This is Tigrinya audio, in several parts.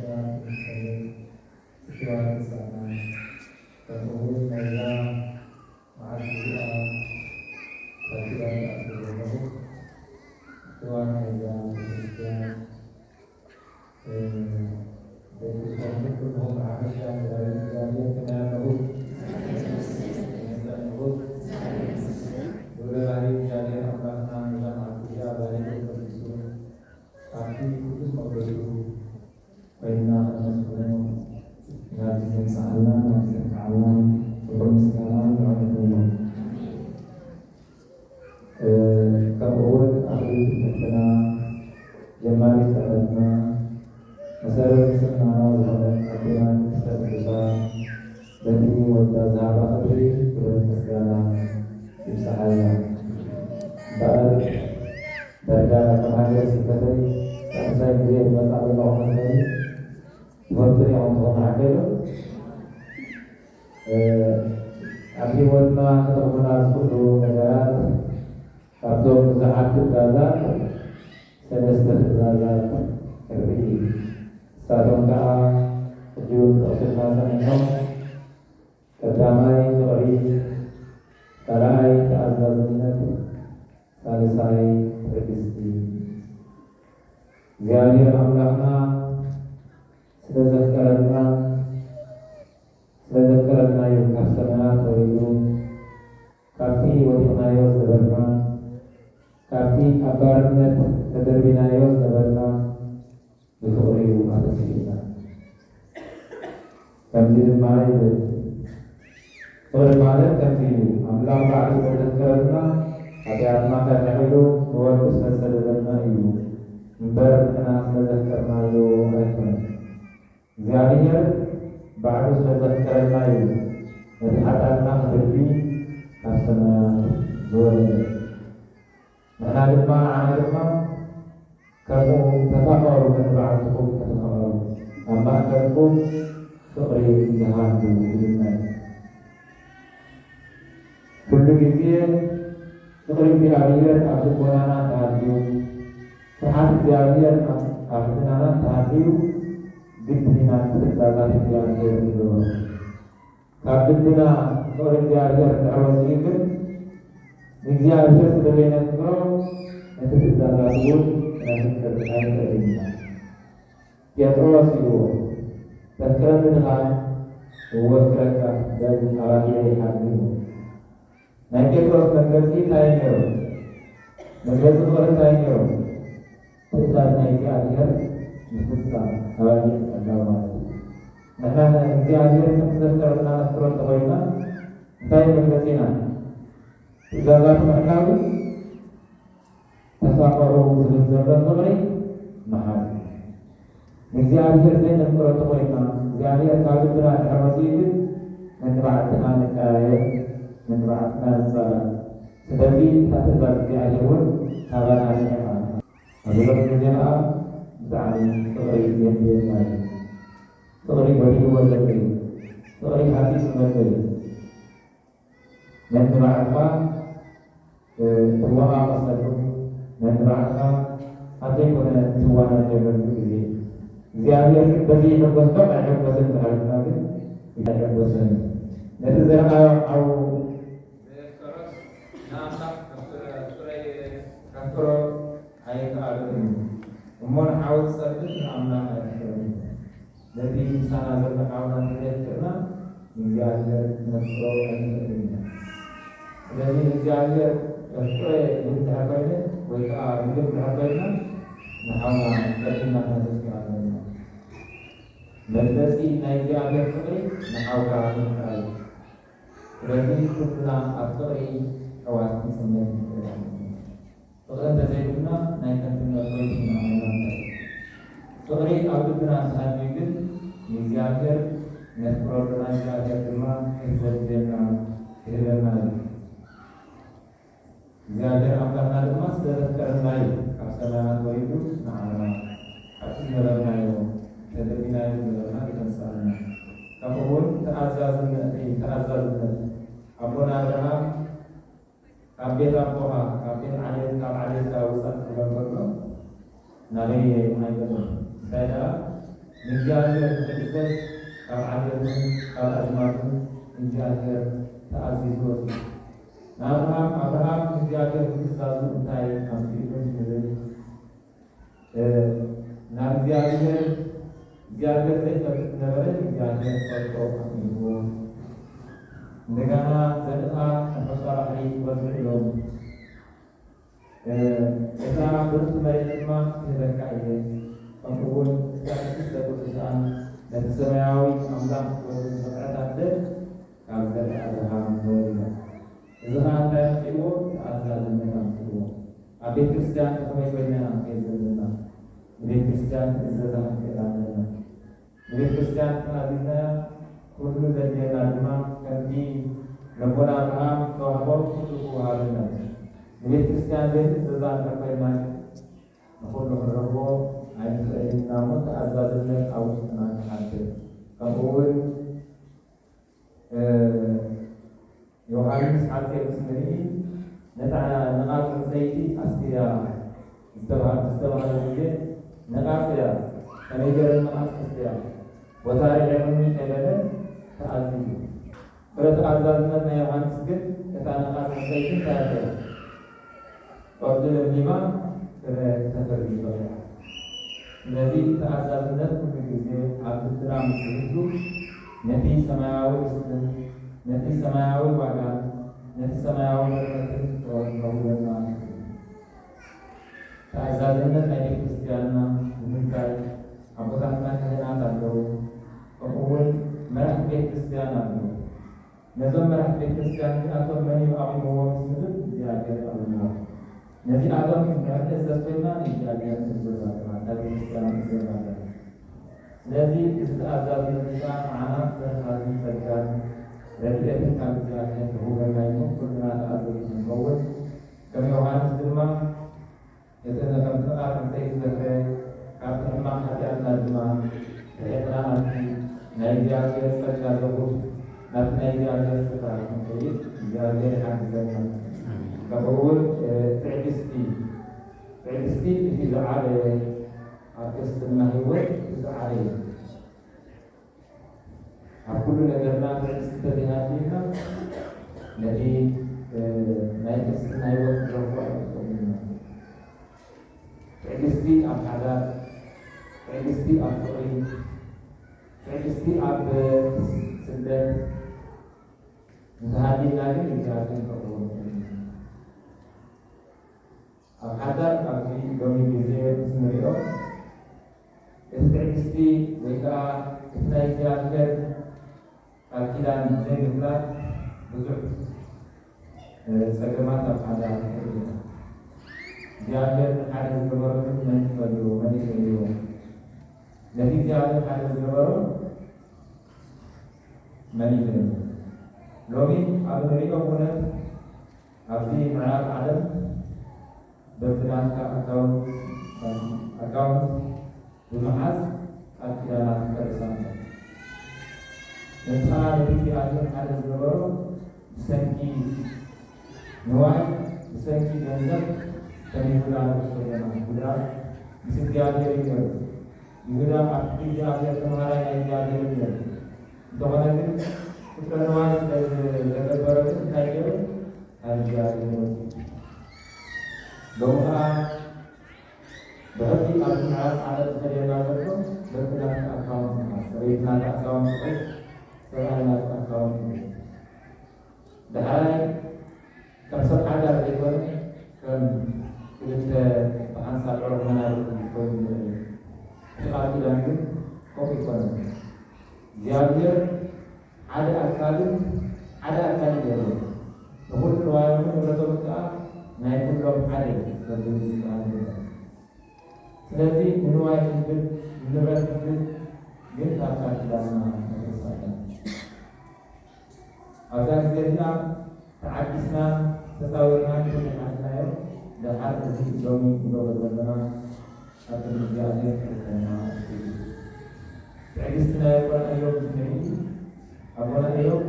ንሰልም ጽግያት ተስፋና ከምኡውን ናይዛ መዓልቲ እዚኣ ቃል ኪዳን ዝኣትዎ ዘለኹ እዋን ናይዛ ቤተክርስትያን፣ እ፣ ቤተክርስትያን ኩልኹም ብሓፈሻ ሰላም እግዚኣብሔር ከመይ ኣለኹም? ከመይ ኣለኹም? ልዑለ ባህሪ እግዚኣብሔር ኣምላኽና ነዛ መዓልቲ እዚኣ ባሪኹ ቀዲሱ ኣብቲ ቅዱስ መቕደሱ ኮይንና ከነመስግኖ ናብዚ ዘምጽኣና፣ ናብዚ ዘብቅዓና ክብርን ምስጋናን ንዕኡ ይኹን። እ፣ ከምኡ እውን ኣኽሊል ትሕትና፣ ጀማሪ ጥዕነትና፣ መሰረት ቅስናና ዝኾነ ኣዴና ቅድስተ ቅዱሳን በቲ ወዳ ዝሃባ ክብሪ ክብርን ምስጋናን ይብጽሓያ። እምበኣር ዳርጋ ከም ሃገረ ስብከተይ ሳልሳይ ግዜ ዝመጽኣ ዘለኹ መስለኒ። ትፈልጡ ዲኹም ትኾኑ ሓቀይ ዶ? እ፣ ኣብ ህይወትና ክጠቕሙና ዝኽእሉ ነገራት፣ ካብቶም ብዙሓት ትእዛዛት ሰለስተ ትእዛዛት ክርኢ። ንሳቶም ከኣ ሕጂ እውን ክጠቕሱልና ጸኒሖም። ቀዳማይ ፍቕሪ፣ ካልኣይ ተኣዛዝነት፣ ሳልሳይ ትዕግስቲ። እግዚኣብሔር ኣምላኽና ስለ ዘፍቀረና፣ ስለ ዘፍቀረና እዩ ካብ ሰማያት ወሪዱ፣ ካብቲ ወዲቕናዮ ዝነበርና፣ ካብቲ ኣብ ባርነት ተደርቢናዮ ዝነበርና ብፍቕሪ እዩ ኣተሲኡና። ከምዚ ድማ ይብል፣ ፍቕሪ ማለት ከምዚ እዩ፣ ኣምላኽ ባዕሉ ስለ ዘፍቀረና፣ ሓጢኣትና ከርሕቕ ኢሉ ንወዱ ስለ ዝሰደደልና እዩ እምበር፣ ንሕና ስለ ዘፍቀርናዮ ኣይኮነን። እግዚኣብሔር ባዕሉ ስለ ዘፍቀረና እዩ ነቲ ሓጢኣትና ክድርቢ ካብ ሰማያት ዝወረደ። ንሕና ድማ፣ ኣነ ድማ ከምኡ ተፋቐሩ፣ ነንባዕልትኹም ተፋቐሩ፣ ኣብ ማእከልኩም ፍቕሪ ይሃሉ ኢሉና እዩ። ኩሉ ግዜ ፍቕሪ እግዚኣብሔር ኣብ ልቦናና እንተሃልዩ፣ ፍርሃት እግዚኣብሔር ኣብ፣ ኣብ ልቦናና እንተሃልዩ፣ ግድን ኢና ትእዛዛት እግዚኣብሔር ንገብሮ። ካብ ልብና ፍቕሪ እግዚኣብሔር እንድሕር ወጺኡ ግን፣ ንእግዚኣብሔር ስለ ዘይነፍቅሮ፣ ነቲ ትእዛዛት እውን ክነፍቅር ኣይንኽእልን ኢና። ጴጥሮስ ኢልዎ፣ "ተፍቅረኒ ድኻ?" "እወ፣ ኣፍቅረካ፣ በል፣ ኣባጊዐይ ሓድግዎ።" ናይ ጴጥሮስ መግለጺ እንታይ ነይሩ? መግለጺ ፍቕሪ እንታይ ነይሩ? ትእዛዝ ናይ እግዚኣብሔር ምፍጻም፣ ኣባጊዕ ምሕላው ማለት እዩ። ንሕና ንእግዚኣብሔር ከም ዘፍቀረና ነፍቅሮ እንተኾይንና፣ እንታይ መግለጺና? ትእዛዛቱ ምሕላው፣ ተፋቐሩ ዝብል ዘሎ ፍቕሪ ምሓዝ። ንእግዚኣብሔር ዘይነፍቅሮ እንተኾይንና፣ እግዚኣብሔር ካብ ልብና እንድሕር ወፂኡ ግን፣ ነንባዕልና ንቀያየም፣ ነንባዕልና ንፃላእ። ስለዚ እታ ትእዛዝ እግዚኣብሔር እውን ካባና ርሒቓ። ኣብዚ ሎሚ ግዜ ከዓ ብጣዕሚ ፍቕሪ የድልየና እዩ። ፍቕሪ ጎዲልዎ ዘሎ እዩ። ፍቕሪ ሃሲሱ ዘሎ እዩ። ነንባዕልኻ፣ እ፣ ትወቓቐሰሉ፣ ነንባዕልኻ ኣብ ዘይኮነ ትዋናጀለሉ ግዜ እዩ። እግዚኣብሔር ግን በዚ ይሕጎስ ዶ ኣይሕጎስን እንድሕር ኢልና ግን ኣይሕጎስን እዩ። ነቲ ዘርኣዮ ሓዉ ዘየፍቀሮስ ንኣምላኽ ከፍቅሮ፣ ከፍቅሮ ኣይከኣሎን እዩ። እሞ ንሓዉ ዝጸልእ ንኣምላኽ ኣየፍቅሮን እዩ። ነቲ ምሳና ዘሎ ሓውና እንተዘየፍቅርና፣ ንእግዚኣብሔር ክነፍቅሮ ኣይንኽእልን ኢና። ስለዚ ንእግዚኣብሔር የፍቅሮ እየ ኢሉ እንድሕር ኮይነ፣ ወይ ከኣ ንግር እንድሕር ኮይንና፣ ንሓውና ቀዲምና ክነፍቅር ኣለና። መግለጺ ናይ እግዚኣብሔር ፍቕሪ ንሓውካ ምፍቃር እዩ። ስለዚ ኩልና ኣብ ፍቕሪ ኣሕዋት ክንጽመድ ንኽእል ኣለና። ፍቕሪ እንተዘይብልና ናይ ከንቱነት ኮይኑ ኢና። ፍቕሪ ኣብ ልብና እንተሃልዩ ግን ንእግዚኣብሔር ነፍቅረሉ፣ ናይ እግዚኣብሔር ድማ ክህብ ዘድልየና ክህበና እዩ። እግዚኣብሔር ኣምላኽና ድማ ስለ ዘፍቀረና እዩ ካብ ሰማያት ወሪዱ ንዓና፣ ካብቲ ዝነበርናዮ፣ ተደቢናዮ ዝነበርና ዘተንስኣና። ከምኡ እውን ተኣዛዝነት እዩ፣ ተኣዛዝነት። ኣቦና ኣብርሃም ካብ ቤት ኣቦኻ፣ ካብ ቤት ዓሌት፣ ካብ ዓሌትካ ውጻእ ክብሎ እንከሎ፣ ናበይ ኣይገጥም። እንታይ ደኣ? ንእግዚኣብሔር ንኽእዘዝ ካብ ዓሌቱን ካብ ኣዝማዱን ንእግዚኣብሔር ተኣዚዝዎ እዩ። ንኣብርሃም፣ ኣብርሃም ንእግዚኣብሔር ምእዛዙ እንታይ ኣምፅኡሉ ንብል? እ፣ ናብ እግዚኣብሔር፣ እግዚኣብሔር ዘይፈልጥ ዝነበረ እግዚኣብሔር ፈልጦ ኣምፅእዎ። እንደገና ዘርእኻ ኣብ ሑጻ ባሕሪ ወዝዕ ኢሎም። እ፣ እታ ብርኽቲ መሬት ድማ ክህበካ እየ። ከምኡ እውን እታ ቅድስተ ቅዱሳን ነቲ ሰማያዊ ኣምላኽ ወዱ ዝፈጥረት ኣደ ካብ ዘርኢ ኣብርሃም ተወሊዳ። እዚ ኸኣ እንታይ ኣምፅእዎ? ተኣዛዝነት ኣምፅእዎ። ኣብ ቤተ ክርስቲያን ከመይ ኮይና ኢና ክንከይድ ዘለና? ንቤተ ክርስቲያን ክንእዘዛ ክንክእል ኣለና። ንቤተ ክርስቲያን ተኣዚዝናያ ኩሉ ዘድልየና ድማ ከምቲ ነቦና ኣብርሃም ዝተዋህቦ ኩሉ ክወሃበና እዩ። ንቤተ ክርስቲያን ዘይትእዘዛ እንድሕር ኮይና ግን ንኹሉ ክንረኽቦ ኣይንኽእልን ኢና እሞ ተኣዛዝነት ኣብ ውሽጥና ክሓድር። ከምኡ እውን እ፣ ዮሃንስ ሓፂር ምስ ንርኢ ነታ ነቓጽ ዕንፀይቲ ኣስትያ ዝተባሃ-፣ ዝተባህለ ግዜ ነቓጽ እያ። ከመይ ገይረ ነቓጽ ኣስትያ? ቦታ ርሒቑኒ ከይበለ ተኣዚዙ። ፍረ ተኣዛዝነት ናይ ዮሃንስ ግን እታ ነቓጽ ዕንፀይቲ እንታይ ኣበያ? ቅርጺ ለሚማ ፍረ ክተፍሪ ይኽእል። ስለዚ ተኣዛዝነት ኩሉ ግዜ ኣብ ልብና ምስ ዝህሉ ነቲ ሰማያዊ ርስትን ነቲ ሰማያዊ ዋጋን ነቲ ሰማያዊ በረኸትን ክረኽበና ንኽእል። ተኣዛዝነት ናይ ቤተ ክርስቲያንና ንምንታይ ኣቦታትና ካህናት ኣለዉ፣ ከምኡ እውን መራሕቲ ቤተ ክርስቲያን ኣለዉ። ነዞም መራሕቲ ቤተ ክርስቲያን እዚኣቶም መን እዩ ኣቑምዎም ስንብል እግዚኣብሔር ኣቑምዎም። ነዚኣቶም እንድሕር ንእዘዝ ኮይና ንእግዚኣብሔር ንእዘዝ ኣለና፣ ንቤተ ክርስቲያን ንእዘዝ ኣለና። ስለዚ እዚ ተኣዛዝነት እዚ ከዓ ንዓና ብርሃንን ጸጋን ረድኤትን ካብ እግዚኣብሔር ክህበና እዩ። ኩልና ተኣዘዝቲ ንኸውን። ከም ዮሃንስ ድማ እቲ ነቐምጥቓ ክንሰይ ዝዘፍረ፣ ካብቲ ሕማቕ ሓጢኣትና ድማ ርሒቕና ናብቲ ናይ እግዚኣብሔር ጸጋ ዘቡር፣ ናብቲ ናይ እግዚኣብሔር ስፍራ ክንከይድ እግዚኣብሔር ይሓግዘና። ኣሜን። ከምኡ እውን፣ እ፣ ትዕግስቲ፣ ትዕግስቲ እቲ ዝዓበየ ኣብ ክርስትና ህይወት እቲ ዝዓበየ። ኣብ ኩሉ ነገርና ትዕግስቲ እንተዘይሃልዩና፣ ነቲ፣ እ፣ ናይ ክርስትና ህይወት ክንረኽቦ ኣይንኽእልን ኢና። ትዕግስቲ ኣብ ሓዳር፣ ትዕግስቲ ኣብ ፍቕሪ፣ ትዕግስቲ ኣብ ስደት እንተሃልዩና ግን እግዚኣብሔር ክንረኽቦ ንኽእል ኢና። ኣብ ሓዳር ኣብዚ ሎሚ ግዜ ምስ ንሪኦ፣ እቲ ትዕግስቲ ወይ ከዓ እቲ ናይ እግዚኣብሔር ቃል ኪዳን ዘይምፍላጥ ብዙሕ፣ እ፣ ጸገማት ኣብ ሓዳር ይፈጥር። እግዚኣብሔር ንሓደ ዝገበሮ ግን መን ይፈልዮ? መን ይፈልዮ? ነቲ እግዚኣብሔር ሓደ ዝገበሮ መን ይፈልዮ? ሎሚ ኣብ ንሪኦ ኩነት ኣብዚ ምዕራብ ዓለም በብናትካ ኣካውንት፣ ኣካውንት ብምሓዝ ቃል ኪዳናት ይፈርሳ ኣሎ። ነቲ ኸኣ ነቲ እግዚኣብሔር ሓደ ዝገበሮ ብሰንኪ ንዋይ፣ ብሰንኪ ገንዘብ ከም ይሁዳ ንርእሶ ዘለና። ይሁዳ ምስ እግዚኣብሔር እዩ ነይሩ። ይሁዳ ኣብ ትሕቲ እግዚኣብሔር ተምሃራይ ናይ እግዚኣብሔር እዩ ነይሩ። እንተኾነ ግን ፍቅረ ንዋይ ስለ ዘገበረ ግን እንታይ ገይሩ? ካብ እግዚኣብሔር ወፂኡ። ሎሚ ኸዓ ብሕጊ ኣብ ምዕራብ ዓለም ዝኸደና ዘሎ በብናትካ ኣካውንት ኢኻ። ሰበይቲ ናታ ኣካውንት ትሕዝ፣ ሰብኣይ ናቱ ኣካውንት ይሕዝ። ዳሕራይ ከም ሰብ ሓዳር ዘይኮነ ከም ክልተ ብሓንሳብ ዕሩኽ መናብርቲ ኮይኑ ንርኢ። እቲ ቃል ኪዳን ግን ከምኡ ኣይኮነን። እግዚኣብሔር ሓደ ኣካልን ሓደ ኣካልን ገይርዎ። ንኹሉ ንዋዮምን ንብረቶምን ከኣ ናይ ኩሎም ሓደ እዩ። ስለዚ ንዋይ ክንብል፣ ንንብረት ክንብል ግን ካብ ቃል ኪዳንና ንፍርስ ኣለና። ኣብዛ ግዜ እዚኣ ተዓጊስና ተጻዊርና እንተዘይሓዝናዮ፣ ደሓር እዚ ሎሚ ንገብሮ ዘለና ኣብ ቅድሚ እግዚኣብሔር ክርከና እዩ። ትዕግስቲ ናይ ኣቦና እዮብ ምስ ንርኢ፣ ኣቦና እዮብ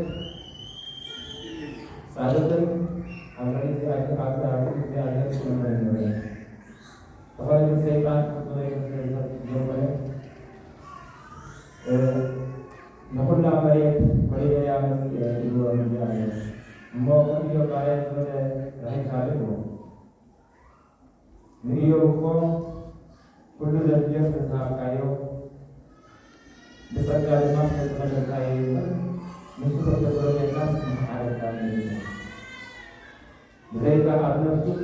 ጻድቕን ኣብ ልዕሊ እግዚኣብሔር፣ ኣብ ቅድሚ እግዚኣብሔር ጽኑዕን ነበረ። ዝኾነ ግን ሰይጣን ከምቲ ናይ ክርስቶስ ሰብ ዝኾነ ንኹላ መሬት ወሪደያ መጽእ ኢልዎም እግዚኣብሔር። እሞ ከምዮ ባርያ ዝበለ ረኺብካ ዶ ኢልዎ። ንእዮብ እኮ ኩሉ ዘድልዮ ስለ ዝሃብካዮ፣ ብጸጋ ድማ ስለ ዝመለስካዮ ይኹን፣ ንሱ ከም ዘጎደለካ ክመሓረካ እዩ። ብዘይካ ኣብ ነፍሱስ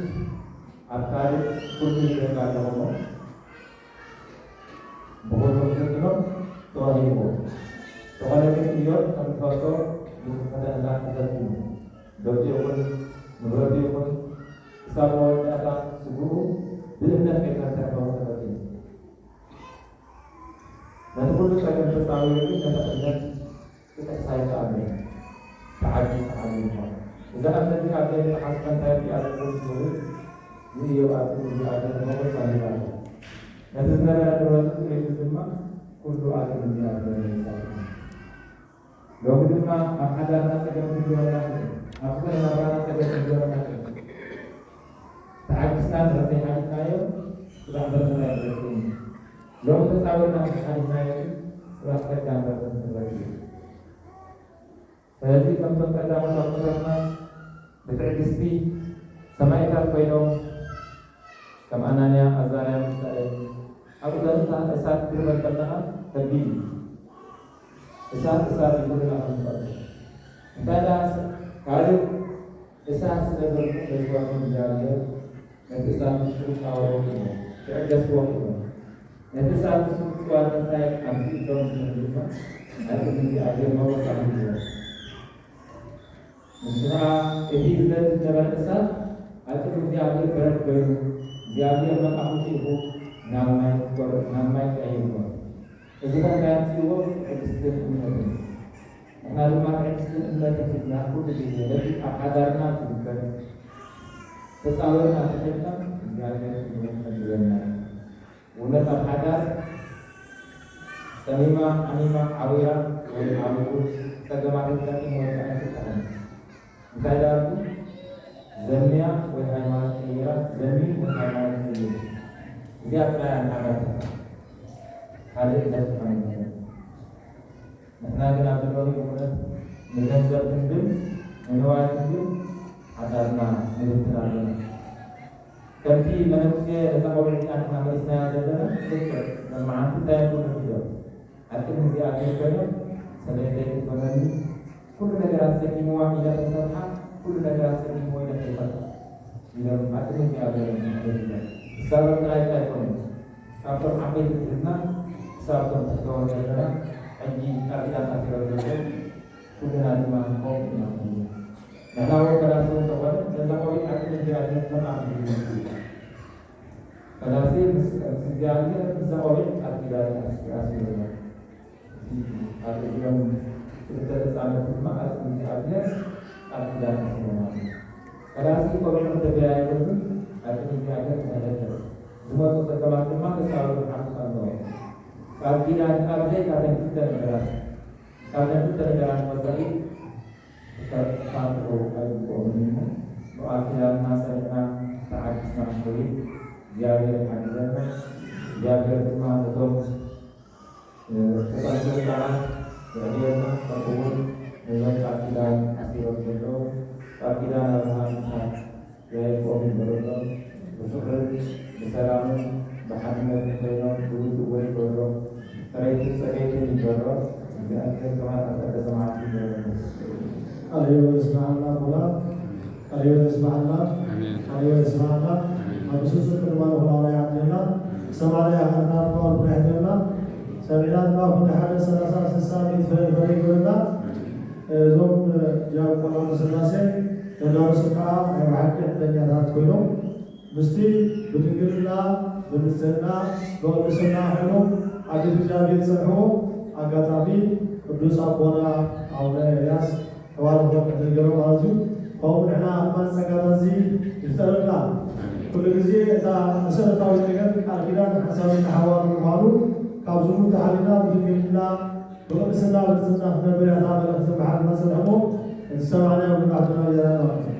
ኣብ ካልእ ኩሉ ይደካ ኣለኹሞ፣ ብኹሉ ክትፍትኖ ተዋሂብዎ። ተኾነ ግን እዮብ ከም ንፈልጦ ብዙሕ ፈተነታት ተፈቲኑ። ደቁ ይኹን ንብረቱ ይኹን ክሳብ መወዳእታ ስግኡ ብእምነት ከይተንከፈ ተፈቲኑ። ነቲ ኩሉ ጸገም ተጻዊሩ ግን ነታ እምነት ክጥሕሳ ኣይከኣለን። ተዓጊሱ ተዓጊሱ። እዛ እምነት እዚኣ ዘይምጥሓስ ከንታ እያ ትብል ስሙሪ ንእዮብ ኣብ ቅድሚ እግዚኣብሔር ሞገስ ኣልሂባቶ። ነቲ ዝነበረ ንብረቱ ጥሪቱ ድማ ኩሉ ኣብ ቅድሚ እግዚኣብሔር መሊሳቶ። ሎሚ ድማ ኣብ ሓዳርና ጸገም ክህልወና ይኽእል። ኣብ ዝኾነ ናብራና ጸገም ክህልወና ይኽእል። ተዓጊስና እንድሕር ዘይሓሊፍናዮ፣ ጽባሕ በረኸት ኣይንረክብን። ሎሚ ተጻዊርና እንድሕር ሓሊፍናዮ ግን፣ ጽባሕ ጸጋን በረኸትን ክንረክብ ኢና። ስለዚ ከምቶም ቀዳሞት ኣቦታትና ብትዕግስቲ ሰማኢታት ኮይኖም፣ ከም ኣናንያ፣ ኣዛርያ፣ ሚሳኤል ኣብ ቅድሚ እሳት ክትርበ ከለኻ ከቢድ እዩ። እሳት እሳት እዩ፣ ኩልና ከም ንፈልጦ። እንታይ ደኣ ካልእ እሳት ስለ ዘሎ፣ ነቲ እሳት ንሱ ክጻወሮ ክብሎ፣ ክዕገስዎ ክብሎ። ነቲ እሳት ንሱ ክጻወር እንታይ ኣምጺእሎም ስለ ድማ፣ ናይ ቅድሚ እግዚኣብሔር ሞገስ ኣግኝዎ። ንሱ ኸዓ እቲ ዝነድድ ዝነበረ እሳት ኣብ ቅድሚ እግዚኣብሔር በረድ ኮይኑ፣ እግዚኣብሔር መልኣኹ ልኢኹ ናብ ማይ ቆር-፣ ናብ ማይ ቀይርዎ። እዚ ኸዓ እንታይ ኣምጺእዎ? ትዕግስትን እምነትን። ንሕና ድማ ትዕግስትን እምነትን ሒዝና ኩሉ ግዜ ነቲ ኣብ ሓዳርና ዝግበር ተጻዊርና እንተኸድና እግዚኣብሔር ክሕግዘና እዩ። እውነት ኣብ ሓዳር ጸሚማ፣ ዓሚማ፣ ዓዊራ ወይ ዓዊሩ ጸገማት ኣጋጢምዎ ኣይፍታሕን። እንታይ ደኣ ዘምያ ወይ ሃይማኖት ቀይራ፣ ዘምዩ ወይ ሃይማኖት ቀይሩ። እዚኣ ጥራይ እያ ንሓዳር ተፍትሕ። ካልእ እንታይ ትኾን ይኽእል? ንሕና ግን ኣብዚ ሎሚ እውነት ንገንዘብ ክንብል፣ ንንዋይ ክንብል ሓዳርና ንብትን ኣለና። ከምቲ መነኩሴ ነዛ ቆልዓ እዚኣ ንሕና መሊስናያ ዘለና፣ ልክዕ ሎማዓንቲ እንታይ እዮም ክብሉ ሒዞም? ኣብ ቅድሚ እግዚኣብሔር ኮይኖም፣ ሰበይተይ ክትኮነኒ፣ ኩሉ ነገራት ሰኪምዋ ኢለ ከይፈትሓ፣ ኩሉ ነገራት ሰኪምዎ ኢለ ከይፈትሓ ኢሎም ኣብ ቅድሚ እግዚኣብሔር እዮም ክሕደጉ። ክሳብ ጥራይ ኣይኮኑን፣ ካብቶም ዓበይቲ ሒዝና ክሳብ እቶም ትሕተዎት ዘለና፣ ሕጂ ቃል ኪዳን ኣሲሮም ዘለዉ፣ ኩልና ድማ ከምኡ ኢና ንኸውን። ንሕና እውን ፈላሲ እንተኾነ፣ ነዛ ቆልዓ ኣብ ቅድሚ እግዚኣብሔር ከም ኣምልኽ ንመስል። ፈላሲ ምስ፣ ምስ እግዚኣብሔር ብዛ ቆልዓ ቃል ኪዳን ኣስ-፣ ኣሲሩ ኣሎ። እቲ ኣብ እዚኦም ክልተ ተጻመድቲ ድማ ኣብ ቅድሚ እግዚኣብሔር ቃል ኪዳን ኣሲሮም ኣለዉ። ፈላሲ ቆልዓ እንተደያይበሉ ኣብ ቅድሚ እግዚኣብሔር ክሕደግ ኣለዎ። ዝመጹ ጸገማት ድማ ተጻዊሩ ክሓልፍ ኣለዎ። ቃል ኪዳን ካብ ዘይካተን ክልተ ነገራት፣ ካብተን ክልተ ነገራት ወጻኢ ክፋትሑ ኣይግብኦምን እሞ፣ ብኣኪላልና ጸኒዕና ተዓጊስና ንኸይድ፣ እግዚኣብሔር ይሓግዘና። እግዚኣብሔር ድማ ነቶም፣ እ፣ ተጻምዶ ህጻናት የዕብየልና፣ ከምኡውን ነዞም ቃል ኪዳን ኣሲሮም ዘለዉ፣ ቃል ኪዳን ኣብርሃም፣ ይስሐቅ፣ ያዕቆብ ይግበረሎም። ብፍቕርን ብሰላምን ብሓድነትን ኮይኖም ብውድእ እውን ይግበሮም። ጥረይትን ጸገይትን ይግበሮም። እግዚኣብሔር ከማን ኣብ ቀደሰ መዓልቲ ይግበረሎም። ቃለ ሕይወት የስምዓልና ኣቦና። ቃለ ሕይወት የስምዓልና። ኣሜን። ቃለ ሕይወት የስምዓልና። ኣሜን። ኣብ ንሱ ጽድቂ ድማ ንኹላና ይዓድለና። ኣሜን። ሰማዕና ይሃበና፣ ኣድማዊ ልቦና ይሃበና። ሰሚዕና ድማ ኩሉ ሓደ ሰላሳ፣ ስሳ፣ ሚእቲ ፍረ፣ ፍረ ይግበረና። እዞም ዲያቆን ስላሴ ተጋሩ ስርዓ ናይ ብሓቂ ዕድለኛታት ኮይኖም ምስቲ ብድንግልና፣ ብንጽህና፣ ብቕድስና ኮይኖም ኣብ ቤት እግዚኣብሔር ዝጸንሕዎ ኣጋጣሚ ቅዱስ ኣቦና ኣቡነ ኤልያስ ተባረኾም ዕድል ገይሮም ማለት እዩ። ከምኡ ንሕና ድማ ጸጋታት እዚ ይፍጠረልና። ኩሉ ግዜ እታ መሰረታዊ ነገር ቃል ኪዳን ሓሳብ ተሓዋሩ ምዃኑ ካብ ዝሙት ተሓሊና ብድንግልና ብቅድስና ብንጽህና ክነብር እያ እታ መልእኽቲ ዝመሓረና ዝጸንሐ እሞ፣ እቲ ዝሰማዕናዮ ኩላትና ጌራና ማለት እዩ።